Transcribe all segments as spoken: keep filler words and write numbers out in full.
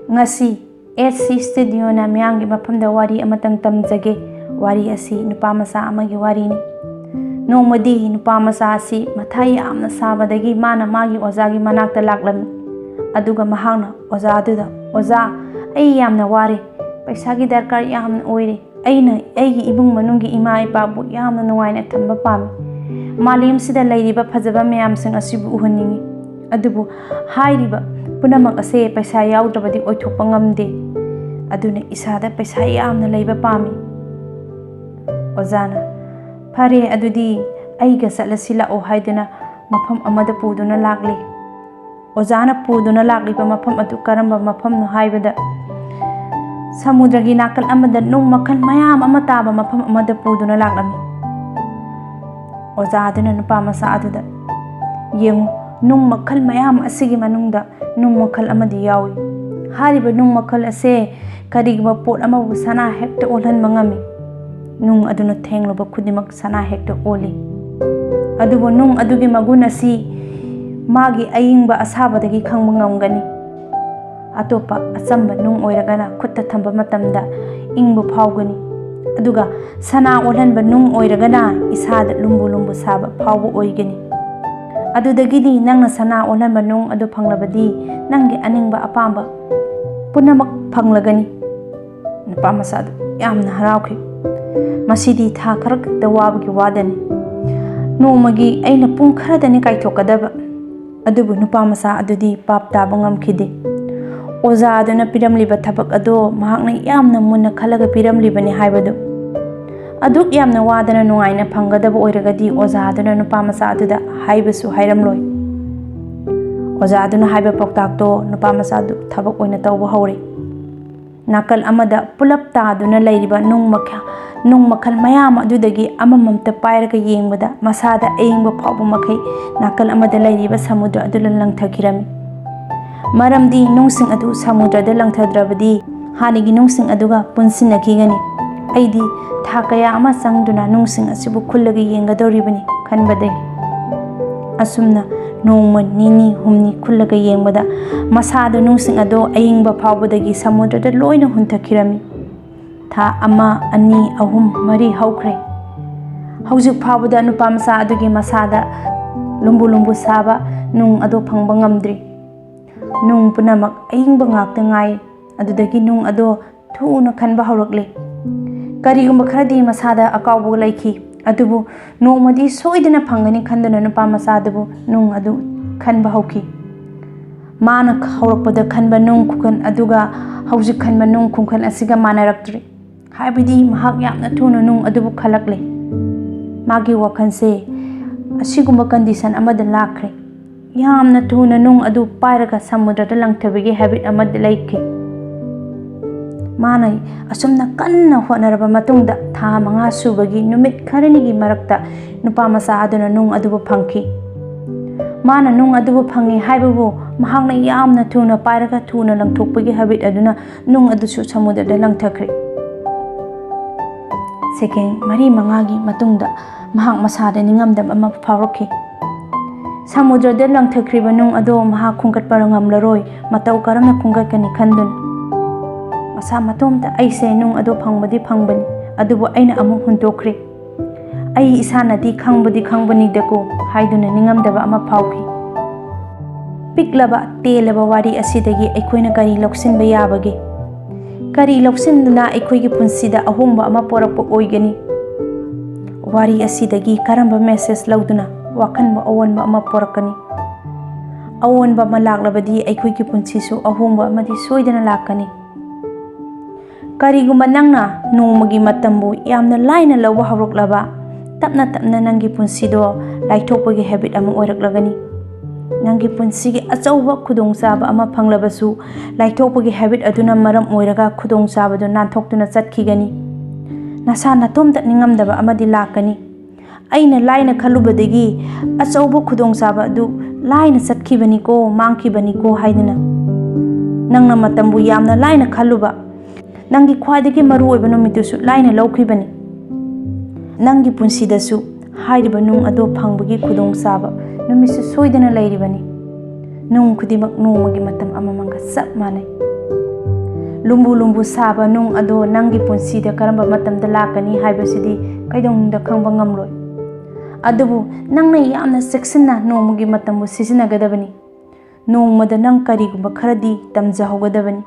ꯉꯁꯤ S C ꯁ꯭ꯇꯨꯗꯤꯑꯣꯅ ꯃꯤꯌꯥꯝꯒꯤ ꯃꯐꯝꯗ ꯋꯥꯔꯤ ꯑꯃꯇꯪ ꯇꯝꯖꯒꯦ꯫ ꯋꯥꯔꯤ ꯑꯁꯤ ꯅꯨꯄꯥ ꯃꯆꯥ ꯑꯃꯒꯤ ꯋꯥꯔꯤꯅꯤ꯫ ꯅꯣꯡꯃꯗꯤ ꯅꯨꯄꯥ ꯃꯆꯥ ꯑꯁꯤ ꯃꯊꯥ ꯌꯥꯝꯅ ꯁꯥꯕꯗꯒꯤ ꯃꯥꯅ ꯃꯥꯒꯤ ꯑꯣꯖꯥꯒꯤ ꯃꯅꯥꯛꯇ ꯂꯥꯛꯂꯝꯃꯤ꯫ ꯑꯗꯨꯒ ꯃꯍꯥꯛꯅ ꯑꯣꯖꯥꯗꯨꯗ, "ꯑꯣꯖꯥ, ꯑꯩ ꯌꯥꯝꯅ ꯋꯥꯔꯦ꯫ ꯄꯩꯁꯥꯒꯤ ꯗꯔꯀꯥꯔ ꯌꯥꯝꯅ ꯑꯣꯏꯔꯦ꯫ ꯑꯩꯅ ꯑꯩꯒꯤ ꯏꯃꯨꯡ ꯃꯅꯨꯡꯒꯤ ꯏꯃꯥ ꯏꯄꯥꯕꯨ ꯌꯥꯝꯅ ꯅꯨꯡꯉꯥꯏꯅ ꯊꯝꯕ ꯄꯥꯝꯃꯤ꯫ ꯃꯥꯂꯦꯝꯁꯤꯗ ꯂꯩꯔꯤꯕ ꯐꯖꯕ ꯃꯌꯥꯝꯁꯤꯡ ꯑꯁꯤꯕꯨ ꯎꯍꯟꯅꯤꯡꯏ꯫ ꯑꯗꯨꯕꯨ ꯍꯥꯏꯔꯤꯕ ꯄꯨꯝꯅꯃꯛ ꯑꯁꯦ ꯄꯩꯁꯥ ꯌꯥꯎꯗ꯭ꯔꯕꯗꯤ ꯑꯣꯏꯊꯣꯛꯄ ꯉꯝꯗꯦ꯫ ꯑꯗꯨꯅ ꯏꯁꯥꯗ ꯄꯩꯁꯥ ꯌꯥꯝꯅ ꯂꯩꯕ ꯄꯥꯝꯃꯤ꯫" ꯑꯣꯖꯥꯅ, "ꯐꯔꯦ, ꯑꯗꯨꯗꯤ ꯑꯩꯒ ꯆꯠꯂꯁꯤ ꯂꯥꯛꯑꯣ" ꯍꯥꯏꯗꯨꯅ ꯃꯐꯝ ꯑꯃꯗ ꯄꯨꯗꯨꯅ ꯂꯥꯛꯂꯤ꯫ ꯑꯣꯖꯥꯅ ꯄꯨꯗꯨꯅ ꯂꯥꯛꯂꯤꯕ ꯃꯐꯝ ꯑꯗꯨ ꯀꯔꯝꯕ ꯃꯐꯝꯅꯣ ꯍꯥꯏꯕꯗ, ꯁꯃꯨꯗ꯭ꯔꯒꯤ ꯅꯥꯀꯜ ꯑꯃꯗ ꯅꯨꯡ ꯃꯈꯜ ꯃꯌꯥꯝ ꯑꯃ ꯇꯥꯕ ꯃꯐꯝ ꯑꯃꯗ ꯄꯨꯗꯨꯅ ꯂꯥꯛꯂꯝꯃꯤ꯫ ꯑꯣꯖꯥ ꯑꯗꯨꯅ ꯅꯨꯄꯥ ꯃꯆꯥ ꯑꯗꯨꯗ, "ꯌꯦꯡꯉꯨ, ꯅꯨꯡ ꯃꯈꯜ ꯃꯌꯥꯝ ꯑꯁꯤꯒꯤ ꯃꯅꯨꯡꯗ ꯅꯨꯡ ꯃꯈꯜ ꯑꯃꯗꯤ ꯌꯥꯎꯏ꯫ ꯍꯥꯏꯔꯤꯕ ꯅꯨꯡ ꯃꯈꯜ ꯑꯁꯦ ꯀꯔꯤꯒꯨꯝꯕ ꯄꯣꯠ ꯑꯃꯕꯨ ꯁꯅꯥ ꯍꯦꯛꯇ ꯑꯣꯜꯍꯟꯕ ꯉꯝꯃꯤ꯫ ꯅꯨꯡ ꯑꯗꯨꯅ ꯊꯦꯡꯂꯨꯕ ꯈꯨꯗꯤꯡꯃꯛ ꯁꯅꯥ ꯍꯦꯛꯇ ꯑꯣꯜꯂꯤ꯫ ꯑꯗꯨꯕꯨ ꯅꯨꯡ ꯑꯗꯨꯒꯤ ꯃꯒꯨꯟ ꯑꯁꯤ ꯃꯥꯒꯤ ꯑꯏꯪꯕ ꯑꯁꯥꯕꯗꯒꯤ ꯈꯪꯕ ꯉꯝꯒꯅꯤ꯫ ꯑꯇꯣꯞꯄ ꯑꯆꯝꯕ ꯅꯨꯡ ꯑꯣꯏꯔꯒꯅ ꯈꯨꯠꯇ ꯊꯝꯕ ꯃꯇꯝꯗ ꯏꯪꯕ ꯐꯥꯎꯒꯅꯤ꯫ ꯑꯗꯨꯒ ꯁꯅꯥ ꯑꯣꯜꯍꯟꯕ ꯅꯨꯡ ꯑꯣꯏꯔꯒꯅ ꯏꯁꯥꯗ ꯂꯨꯝꯕꯨ ꯂꯨꯝꯕꯨ ꯁꯥꯕ ꯐꯥꯎꯕ ꯑꯣꯏꯒꯅꯤ꯫ ꯑꯗꯨꯗꯒꯤꯗꯤ ꯅꯪꯅ ꯁꯅꯥ ꯑꯣꯜꯍꯟꯕ ꯅꯨꯡ ꯑꯗꯨ ꯐꯪꯂꯕꯗꯤ ꯅꯪꯒꯤ ꯑꯅꯤꯡꯕ ꯑꯄꯥꯝꯕ ꯄꯨꯝꯅꯃꯛ ꯐꯪꯂꯒꯅꯤ꯫" ꯅꯨꯄꯥ ꯃꯆꯥꯗꯨ ꯌꯥꯝꯅ ꯍꯔꯥꯎꯈꯤ꯫ "ꯃꯁꯤꯗꯤ ꯊꯥ ꯈꯔ ꯈꯛꯇ ꯋꯥꯕꯒꯤ ꯋꯥꯗꯅꯤ꯫ ꯅꯣꯡꯃꯒꯤ ꯑꯩꯅ ꯄꯨꯡ ꯈꯔꯗꯅꯤ ꯀꯥꯏꯊꯣꯛꯀꯗꯕ꯫" ꯑꯗꯨꯕꯨ ꯅꯨꯄꯥ ꯃꯆꯥ ꯑꯗꯨꯗꯤ ꯄꯥꯞ ꯇꯥꯕ ꯉꯝꯈꯤꯗꯦ꯫ ꯑꯣꯖꯥ ꯑꯗꯨꯅ ꯄꯤꯔꯝꯂꯤꯕ ꯊꯕꯛ ꯑꯗꯣ ꯃꯍꯥꯛꯅ ꯌꯥꯝꯅ ꯃꯨꯟꯅ ꯈꯜꯂꯒ ꯄꯤꯔꯝꯂꯤꯕꯅꯤ ꯍꯥꯏꯕꯗꯨ꯫ ꯑꯗꯨꯛ ꯌꯥꯝꯅ ꯋꯥꯗꯅ ꯅꯨꯡꯉꯥꯏꯅ ꯐꯪꯒꯗꯕ ꯑꯣꯏꯔꯒꯗꯤ ꯑꯣꯖꯥ ꯑꯗꯨꯅ ꯅꯨꯄꯥ ꯃꯆꯥ ꯑꯗꯨꯗ ꯍꯥꯏꯕꯁꯨ ꯍꯥꯏꯔꯝꯂꯣꯏ꯫ ꯑꯣꯖꯥ ꯑꯗꯨꯅ ꯍꯥꯏꯕ ꯄꯥꯎꯇꯥꯛꯇꯣ ꯅꯨꯄꯥ ꯃꯆꯥꯗꯨ ꯊꯕꯛ ꯑꯣꯏꯅ ꯇꯧꯕ ꯍꯧꯔꯦ꯫ ꯅꯥꯀꯜ ꯑꯃꯗ ꯄꯨꯂꯞ ꯇꯥꯗꯨꯅ ꯂꯩꯔꯤꯕ ꯅꯨꯡ ꯃꯈ-, ꯅꯨꯡ ꯃꯈꯜ ꯃꯌꯥꯝ ꯑꯗꯨꯗꯒꯤ ꯑꯃꯃꯝꯇ ꯄꯥꯏꯔꯒ ꯌꯦꯡꯕꯗ ꯃꯁꯥꯗ ꯑꯏꯪꯕ ꯐꯥꯎꯕ ꯃꯈꯩ ꯅꯥꯀꯜ ꯑꯃꯗ ꯂꯩꯔꯤꯕ ꯁꯃꯨꯗ꯭ꯔ ꯑꯗꯨꯗ ꯂꯪꯊꯈꯤꯔꯝꯃꯤ꯫ ꯃꯔꯝꯗꯤ ꯅꯨꯡꯁꯤꯡ ꯑꯗꯨ ꯁꯃꯨꯗ꯭ꯔꯗ ꯂꯪꯊꯗ꯭ꯔꯕꯗꯤ ꯍꯥꯟꯅꯒꯤ ꯅꯨꯡꯁꯤꯡ ꯑꯗꯨꯒ ꯄꯨꯟꯁꯤꯟꯅꯈꯤꯒꯅꯤ꯫ ꯑꯩꯗꯤ ꯊꯥ ꯀꯌꯥ ꯑꯃ ꯆꯪꯗꯨꯅ ꯅꯨꯡꯁꯤꯡ ꯑꯁꯤꯕꯨ ꯈꯨꯜꯂꯒ ꯌꯦꯡꯒꯗꯧꯔꯤꯕꯅꯤ ꯈꯟꯕꯗꯒꯤ꯫ ꯑꯁꯨꯝꯅ ꯅꯣꯡꯃ ꯅꯤꯅꯤ ꯍꯨꯝꯅꯤ ꯈꯨꯜꯂꯒ ꯌꯦꯡꯕꯗ, ꯃꯁꯥꯗ ꯅꯨꯡꯁꯤꯡ ꯑꯗꯣ ꯑꯏꯪꯕ ꯐꯥꯎꯕꯗꯒꯤ ꯁꯃꯨꯗ꯭ꯔꯗ ꯂꯣꯏꯅ ꯍꯨꯟꯊꯈꯤꯔꯝꯃꯤ꯫ ꯊꯥ ꯑꯃ, ꯑꯅꯤ, ꯑꯍꯨꯝ, ꯃꯔꯤ ꯍꯧꯈ꯭ꯔꯦ꯫ ꯍꯧꯖꯤꯛ ꯐꯥꯎꯕꯗ ꯅꯨꯄꯥ ꯃꯆꯥ ꯑꯗꯨꯒꯤ ꯃꯁꯥꯗ ꯂꯨꯝꯕꯨ ꯂꯨꯝꯕꯨ ꯁꯥꯕ ꯅꯨꯡ ꯑꯗꯨ ꯐꯪꯕ ꯉꯝꯗ꯭ꯔꯤ꯫ ꯅꯨꯡ ꯄꯨꯝꯅꯃꯛ ꯑꯏꯪꯕ ꯉꯥꯛꯇ ꯉꯥꯏ꯫ ꯑꯗꯨꯗꯒꯤ ꯅꯨꯡ ꯑꯗꯣ ꯊꯨꯅ ꯈꯟꯕ ꯍꯧꯔꯛꯂꯦ꯫ ꯀꯔꯤꯒꯨꯝꯕ ꯈꯔꯗꯤ ꯃꯁꯥꯗ ꯑꯀꯥꯎꯕ ꯂꯩꯈꯤ, ꯑꯗꯨꯕꯨ ꯅꯣꯡꯃꯗꯤ ꯁꯣꯏꯗꯅ ꯐꯪꯒꯅꯤ ꯈꯟꯗꯨꯅ ꯅꯨꯄꯥ ꯃꯆꯥ ꯑꯗꯨꯕꯨ ꯅꯨꯡ ꯑꯗꯨ ꯈꯟꯕ ꯍꯧꯈꯤ꯫ ꯃꯥꯅ ꯍꯧꯔꯛꯄꯗ ꯈꯟꯕ ꯅꯨꯡ ꯈꯨꯡꯒꯟ ꯑꯗꯨꯒ ꯍꯧꯖꯤꯛ ꯈꯟꯕ ꯅꯨꯡ ꯈꯨꯡꯒꯟ ꯑꯁꯤꯒ ꯃꯥꯟꯅꯔꯛꯇ꯭ꯔꯤ꯫ ꯍꯥꯏꯕꯗꯤ ꯃꯍꯥꯛ ꯌꯥꯝꯅ ꯊꯨꯅ ꯅꯨꯡ ꯑꯗꯨꯕꯨ ꯈꯜꯂꯛꯂꯦ꯫ ꯃꯥꯒꯤ ꯋꯥꯈꯜꯁꯦ ꯑꯁꯤꯒꯨꯝꯕ ꯀꯟꯗꯤꯁꯟ ꯑꯃꯗ ꯂꯥꯛꯈ꯭ꯔꯦ꯫ ꯌꯥꯝꯅ ꯊꯨꯅ ꯅꯨꯡ ꯑꯗꯨ ꯄꯥꯏꯔꯒ ꯁꯃꯨꯗ꯭ꯔꯗ ꯂꯪꯊꯕꯒꯤ ꯍꯦꯕꯤꯠ ꯑꯃꯗꯤ ꯂꯩꯈꯤ꯫ ꯃꯥꯅ ꯑꯁꯨꯝꯅ ꯀꯟꯅ ꯍꯣꯠꯅꯔꯕ ꯃꯇꯨꯡꯗ, ꯊꯥ ꯃꯉꯥ ꯁꯨꯕꯒꯤ ꯅꯨꯃꯤꯠ ꯈꯔꯅꯤꯒꯤ ꯃꯔꯛꯇ ꯅꯨꯄꯥ ꯃꯆꯥ ꯑꯗꯨꯅ ꯅꯨꯡ ꯑꯗꯨꯕꯨ ꯐꯪꯈꯤ꯫ ꯃꯥꯅ ꯅꯨꯡ ꯑꯗꯨꯕꯨ ꯐꯪꯉꯤ ꯍꯥꯏꯕꯕꯨ, ꯃꯍꯥꯛꯅ ꯌꯥꯝꯅ ꯊꯨꯅ ꯄꯥꯏꯔꯒ ꯊꯨꯅ ꯂꯪꯊꯣꯛꯄꯒꯤ ꯍꯦꯕꯤꯠ ꯑꯗꯨꯅ ꯅꯨꯡ ꯑꯗꯨꯁꯨ ꯁꯃꯨꯗ꯭ꯔꯗ ꯂꯪꯊꯈ꯭ꯔꯦ꯫ ꯁꯦꯀꯦꯟ ꯃꯔꯤ ꯃꯉꯥꯒꯤ ꯃꯇꯨꯡꯗ ꯃꯍꯥꯛ ꯃꯁꯥꯗ ꯅꯤꯡꯉꯝꯗꯕ ꯑꯃ ꯐꯥꯎꯔꯛꯈꯤ꯫ ꯁꯃꯨꯗ꯭ꯔꯗ ꯂꯪꯊꯈ꯭ꯔꯤꯕ ꯅꯨꯡ ꯑꯗꯣ ꯃꯍꯥꯛ ꯈꯨꯟꯒꯠꯄ ꯉꯝꯂꯔꯣꯏ, ꯃꯇꯧ ꯀꯔꯝꯅ ꯈꯨꯟꯒꯠꯀꯅꯤ ꯈꯟꯗꯨꯅ ꯃꯁꯥ ꯃꯇꯣꯝꯇ, "ꯑꯩꯁꯦ ꯅꯨꯡ ꯑꯗꯣ ꯐꯪꯕꯗꯤ ꯐꯪꯕꯅꯤ, ꯑꯗꯨꯕꯨ ꯑꯩꯅ ꯑꯃꯨꯛ ꯍꯨꯟꯗꯣꯛꯈ꯭ꯔꯦ꯫ ꯑꯩ ꯏꯁꯥꯅꯗꯤ ꯈꯪꯕꯗꯤ ꯈꯪꯕꯅꯤꯗꯀꯣ" ꯍꯥꯏꯗꯨꯅ ꯅꯤꯡꯉꯝꯗꯕ ꯑꯃ ꯐꯥꯎꯈꯤ꯫ ꯄꯤꯛꯂꯕ, ꯇꯦꯜꯂꯕ ꯋꯥꯔꯤ ꯑꯁꯤꯗꯒꯤ ꯑꯩꯈꯣꯏꯅ ꯀꯔꯤ ꯂꯧꯁꯤꯟꯕ ꯌꯥꯕꯒꯦ? ꯀꯔꯤ ꯂꯧꯁꯤꯟꯗꯨꯅ ꯑꯩꯈꯣꯏꯒꯤ ꯄꯨꯟꯁꯤꯗ ꯑꯍꯣꯡꯕ ꯑꯃ ꯄꯨꯔꯛꯄ ꯑꯣꯏꯒꯅꯤ? ꯋꯥꯔꯤ ꯑꯁꯤꯗꯒꯤ ꯀꯔꯝꯕ ꯃꯦꯁꯦꯖ ꯂꯧꯗꯨꯅ ꯋꯥꯈꯜꯕꯨ ꯑꯑꯣꯟꯕ ꯑꯃ ꯄꯨꯔꯛꯀꯅꯤ? ꯑꯑꯣꯟꯕ ꯑꯃ ꯂꯥꯛꯂꯕꯗꯤ ꯑꯩꯈꯣꯏꯒꯤ ꯄꯨꯟꯁꯤꯁꯨ ꯑꯍꯣꯡꯕ ꯑꯃꯗꯤ ꯁꯣꯏꯗꯅ ꯂꯥꯛꯀꯅꯤ꯫ ꯀꯔꯤꯒꯨꯝꯕ ꯅꯪꯅ ꯅꯣꯡꯃꯒꯤ ꯃꯇꯝꯕꯨ ꯌꯥꯝꯅ ꯂꯥꯏꯅ ꯂꯧꯕ ꯍꯧꯔꯛꯂꯕ, ꯇꯞꯅ ꯇꯞꯅ ꯅꯪꯒꯤ ꯄꯨꯟꯁꯤꯗꯣ ꯂꯥꯏꯊꯣꯛꯄꯒꯤ ꯍꯦꯕꯤꯠ ꯑꯃ ꯑꯣꯏꯔꯛꯂꯒꯅꯤ꯫ ꯅꯪꯒꯤ ꯄꯨꯟꯁꯤꯒꯤ ꯑꯆꯧꯕ ꯈꯨꯗꯣꯡꯆꯥꯕ ꯑꯃ ꯐꯪꯂꯕꯁꯨ, ꯂꯥꯏꯊꯣꯛꯄꯒꯤ ꯍꯦꯕꯤꯠ ꯑꯗꯨꯅ ꯃꯔꯝ ꯑꯣꯏꯔꯒ ꯈꯨꯗꯣꯡꯆꯥꯕꯗꯨ ꯅꯥꯟꯊꯣꯛꯇꯨꯅ ꯆꯠꯈꯤꯒꯅꯤ꯫ ꯅꯁꯥ ꯅꯇꯣꯝꯇ ꯅꯤꯡꯉꯝꯗꯕ ꯑꯃꯗꯤ ꯂꯥꯛꯀꯅꯤ꯫ "ꯑꯩꯅ ꯂꯥꯏꯅ ꯈꯜꯂꯨꯕꯗꯒꯤ ꯑꯆꯧꯕ ꯈꯨꯗꯣꯡꯆꯥꯕ ꯑꯗꯨ ꯂꯥꯏꯅ ꯆꯠꯈꯤꯕꯅꯤꯀꯣ, ꯃꯥꯡꯈꯤꯕꯅꯤꯀꯣ" ꯍꯥꯏꯗꯨꯅ꯫ ꯅꯪꯅ ꯃꯇꯝꯕꯨ ꯌꯥꯝꯅ ꯂꯥꯏꯅ ꯈꯜꯂꯨꯕ, ꯅꯪꯒꯤ ꯈ꯭ꯋꯥꯏꯗꯒꯤ ꯃꯔꯨꯑꯣꯏꯕ ꯅꯨꯃꯤꯠꯇꯨꯁꯨ ꯂꯥꯏꯅ ꯂꯧꯈꯤꯕꯅꯤ꯫ ꯅꯪꯒꯤ ꯄꯨꯟꯁꯤꯗꯁꯨ ꯍꯥꯏꯔꯤꯕ ꯅꯨꯡ ꯑꯗꯨ ꯐꯪꯕꯒꯤ ꯈꯨꯗꯣꯡꯆꯥꯕ ꯅꯨꯃꯤꯠꯁꯨ ꯁꯣꯏꯗꯅ ꯂꯩꯔꯤꯕꯅꯤ꯫ ꯅꯨꯡ ꯈꯨꯗꯤꯡꯃꯛ ꯅꯣꯡꯃꯒꯤ ꯃꯇꯝ ꯑꯃꯃꯝꯒ ꯆꯞ ꯃꯥꯟꯅꯩ꯫ ꯂꯨꯝꯕꯨ ꯂꯨꯝꯕꯨ ꯁꯥꯕ ꯅꯨꯡ ꯑꯗꯣ ꯅꯪꯒꯤ ꯄꯨꯟꯁꯤꯗ ꯀꯔꯝꯕ ꯃꯇꯝꯗ ꯂꯥꯛꯀꯅꯤ ꯍꯥꯏꯕꯁꯤꯗꯤ ꯀꯩꯗꯧꯅꯨꯡꯗ ꯈꯪꯕ ꯉꯝꯂꯣꯏ꯫ ꯑꯗꯨꯕꯨ ꯅꯪꯅ ꯌꯥꯝꯅ ꯆꯦꯛꯁꯤꯟꯅ ꯅꯣꯡꯃꯒꯤ ꯃꯇꯝꯕꯨ ꯁꯤꯖꯤꯟꯅꯒꯗꯕꯅꯤ꯫ ꯅꯣꯡꯃꯗ ꯅꯪ ꯀꯔꯤꯒꯨꯝꯕ ꯈꯔꯗꯤ ꯇꯝꯖꯍꯧꯒꯗꯕꯅꯤ꯫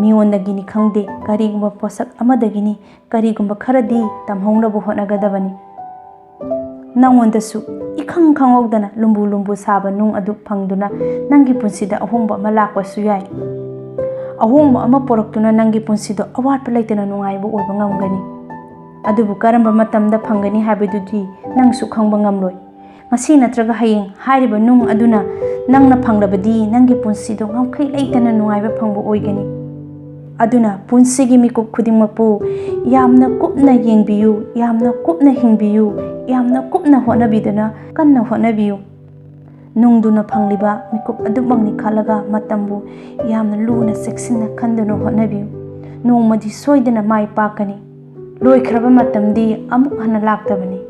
ꯃꯤꯉꯣꯟꯗꯒꯤꯅꯤ ꯈꯪꯗꯦ, ꯀꯔꯤꯒꯨꯝꯕ ꯄꯣꯠꯁꯛ ꯑꯃꯗꯒꯤꯅꯤ, ꯀꯔꯤꯒꯨꯝꯕ ꯈꯔꯗꯤ ꯇꯝꯍꯧꯅꯕ ꯍꯣꯠꯅꯒꯗꯕꯅꯤ꯫ ꯅꯪꯉꯣꯟꯗꯁꯨ ꯏꯈꯪ ꯈꯪꯍꯧꯗꯅ ꯂꯨꯝꯕꯨ ꯂꯨꯝꯕꯨ ꯁꯥꯕ ꯅꯨꯡ ꯑꯗꯨ ꯐꯪꯗꯨꯅ ꯅꯪꯒꯤ ꯄꯨꯟꯁꯤꯗ ꯑꯍꯣꯡꯕ ꯑꯃ ꯂꯥꯛꯄꯁꯨ ꯌꯥꯏ꯫ ꯑꯍꯣꯡꯕ ꯑꯃ ꯄꯨꯔꯛꯇꯨꯅ ꯅꯪꯒꯤ ꯄꯨꯟꯁꯤꯗꯣ ꯑꯋꯥꯠꯄ ꯂꯩꯇꯅ ꯅꯨꯡꯉꯥꯏꯕ ꯑꯣꯏꯕ ꯉꯝꯒꯅꯤ꯫ ꯑꯗꯨꯕꯨ ꯀꯔꯝꯕ ꯃꯇꯝꯗ ꯐꯪꯒꯅꯤ ꯍꯥꯏꯕꯗꯨꯗꯤ ꯅꯪꯁꯨ ꯈꯪꯕ ꯉꯝꯂꯣꯏ꯫ ꯉꯁꯤ ꯅꯠꯇ꯭ꯔꯒ ꯍꯌꯦꯡ ꯍꯥꯏꯔꯤꯕ ꯅꯨꯡ ꯑꯗꯨꯅ ꯅꯪꯅ ꯐꯪꯂꯕꯗꯤ ꯅꯪꯒꯤ ꯄꯨꯟꯁꯤꯗꯣ ꯉꯝꯈꯩ ꯂꯩꯇꯅ ꯅꯨꯡꯉꯥꯏꯕ ꯐꯪꯕ ꯑꯣꯏꯒꯅꯤ꯫ ꯑꯗꯨꯅ ꯄꯨꯟꯁꯤꯒꯤ ꯃꯤꯀꯨꯞ ꯈꯨꯗꯤꯡꯃꯛꯄꯨ ꯌꯥꯝꯅ ꯀꯨꯞꯅ ꯌꯦꯡꯕꯤꯌꯨ, ꯌꯥꯝꯅ ꯀꯨꯞꯅ ꯍꯤꯡꯕꯤꯌꯨ, ꯌꯥꯝꯅ ꯀꯨꯞꯅ ꯍꯣꯠꯅꯕꯤꯗꯨꯅ ꯀꯟꯅ ꯍꯣꯠꯅꯕꯤꯌꯨ꯫ ꯅꯨꯡꯗꯨꯅ ꯐꯪꯂꯤꯕ ꯃꯤꯀꯨꯞ ꯑꯗꯨꯃꯛꯅꯤ ꯈꯜꯂꯒ ꯃꯇꯝꯕꯨ ꯌꯥꯝꯅ ꯂꯨꯅ ꯆꯦꯛꯁꯤꯟꯅ ꯈꯟꯗꯨꯅ ꯍꯣꯠꯅꯕꯤꯌꯨ꯫ ꯅꯣꯡꯃꯗꯤ ꯁꯣꯏꯗꯅ ꯃꯥꯏ ꯄꯥꯛꯀꯅꯤ꯫ ꯂꯣꯏꯈ꯭ꯔꯕ ꯃꯇꯝꯗꯤ ꯑꯃꯨꯛ ꯍꯟꯅ ꯂꯥꯛꯇꯕꯅꯤ꯫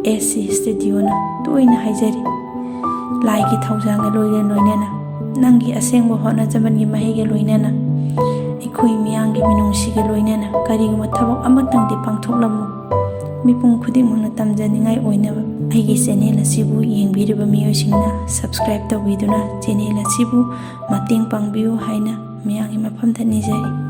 ꯑꯦꯁ ꯁꯤ ꯁ꯭ꯇꯨꯗꯤꯑꯣꯅ ꯇꯣꯏꯅ ꯍꯥꯏꯖꯔꯤ, ꯂꯥꯏꯒꯤ ꯊꯧꯖꯥꯜꯒ ꯂꯣꯏꯅ ꯂꯣꯏꯅꯅ ꯅꯪꯒꯤ ꯑꯁꯦꯡꯕ ꯍꯣꯠꯅꯖꯃꯟꯒꯤ ꯃꯍꯩꯒ ꯂꯣꯏꯅꯅ ꯑꯩꯈꯣꯏ ꯃꯤꯌꯥꯝꯒꯤ ꯃꯤꯅꯨꯡꯁꯤꯒ ꯂꯣꯏꯅꯅ ꯀꯔꯤꯒꯨꯝꯕ ꯊꯕꯛ ꯑꯃꯇꯪꯗꯤ ꯄꯥꯡꯊꯣꯛꯂꯝꯃꯨ꯫ ꯃꯤꯄꯨꯝ ꯈꯨꯗꯤꯡꯃꯛꯅ ꯇꯝꯖꯅꯤꯡꯉꯥꯏ ꯑꯣꯏꯅꯕ ꯑꯩꯒꯤ ꯆꯦꯅꯦꯜ ꯑꯁꯤꯕꯨ ꯌꯦꯡꯕꯤꯔꯤꯕ ꯃꯤꯑꯣꯏꯁꯤꯡꯅ subscribe ꯇꯧꯕꯤꯗꯨꯅ ꯆꯦꯅꯦꯜ ꯑꯁꯤꯕꯨ ꯃꯇꯦꯡ ꯄꯥꯡꯕꯤꯌꯨ ꯍꯥꯏꯅ ꯃꯌꯥꯝꯒꯤ ꯃꯐꯝꯗ ꯅꯤꯖꯔꯤ꯫